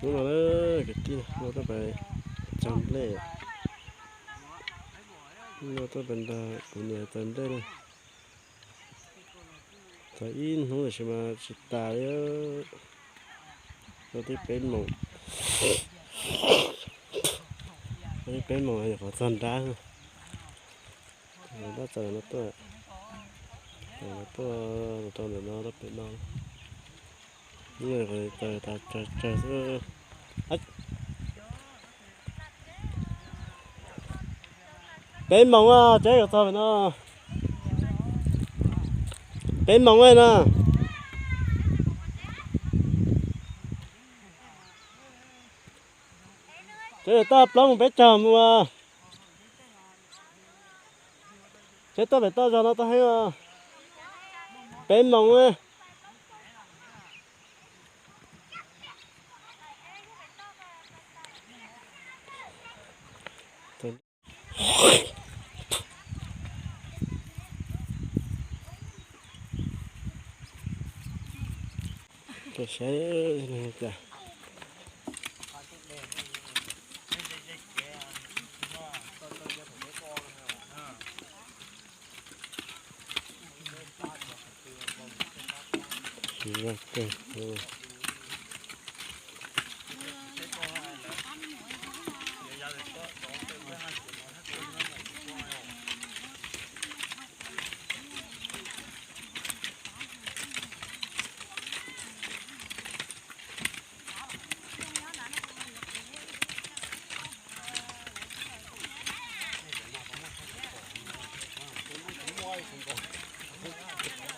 Hnub no na, kwv tij, no tuaj pem txog nplej, no tuaj pem nrog kuv niam txog nplej na. Txog ib hnub tiam sis mas tsis tas li, tau twb peb moos, tau twb peb moos nyuam qhuav txog nrab. Dab txawm no tuaj, tuaj rau ntawm no rau pem no. Ib yam li qhov tas tsawg tsawg xwb. Peb moos a, tsev yuav txog pem no. Peb moos na. Tsev yuav toj plaub mus peb caug mus a. Tsev tuaj pem toj zog no toj heeb a. Peb moos a. Saib cas.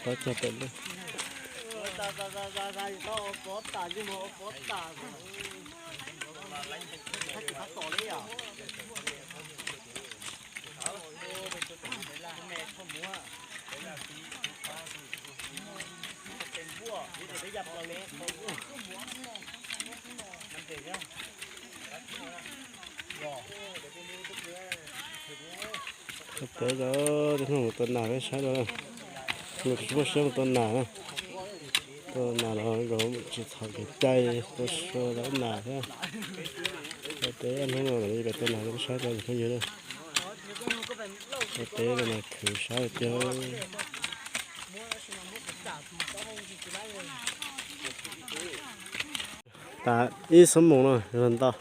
Pov cog pem lub. Ua peb cov tib neeg mus tua nas peb saib dua, tsis muaj siab mus tua nas na. Tua nas los nkaus tsis txhaum kev cai, tua so lawv nas thiab. Ua peb hnub no los peb tua nas rau peb saib cov phooj ywg na. Ua peb tua nas khwv sab tiag. Tas ib xuab moos no yog ntau.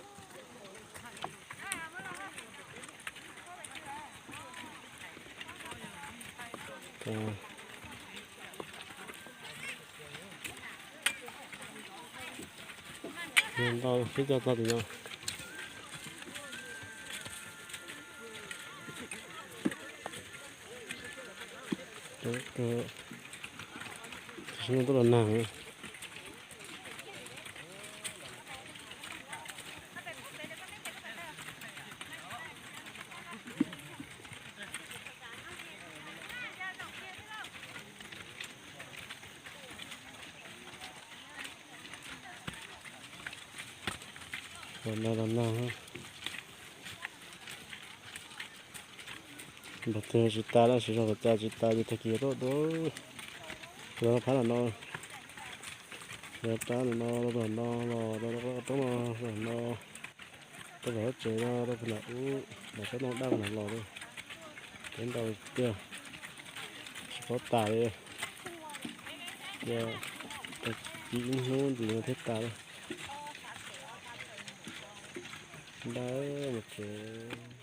Ntau sib coj txog tim no. Tam sim no tuaj los nag. Los nag los nag. Npog twg tsis tas na, siv zog kom cas tsis tas ces tag kis tuaj dua. Los phab lam no, los rab lam no, los roob no, los roob no, los no, rau tom tsev no, rau puag nram ub, nram sab ntoo daj nram los li. Kev ntau tiag, tsis paub tas li. Cia tag kis ib hnub ntxiv no thiaj tas li. Npaj mus tsev.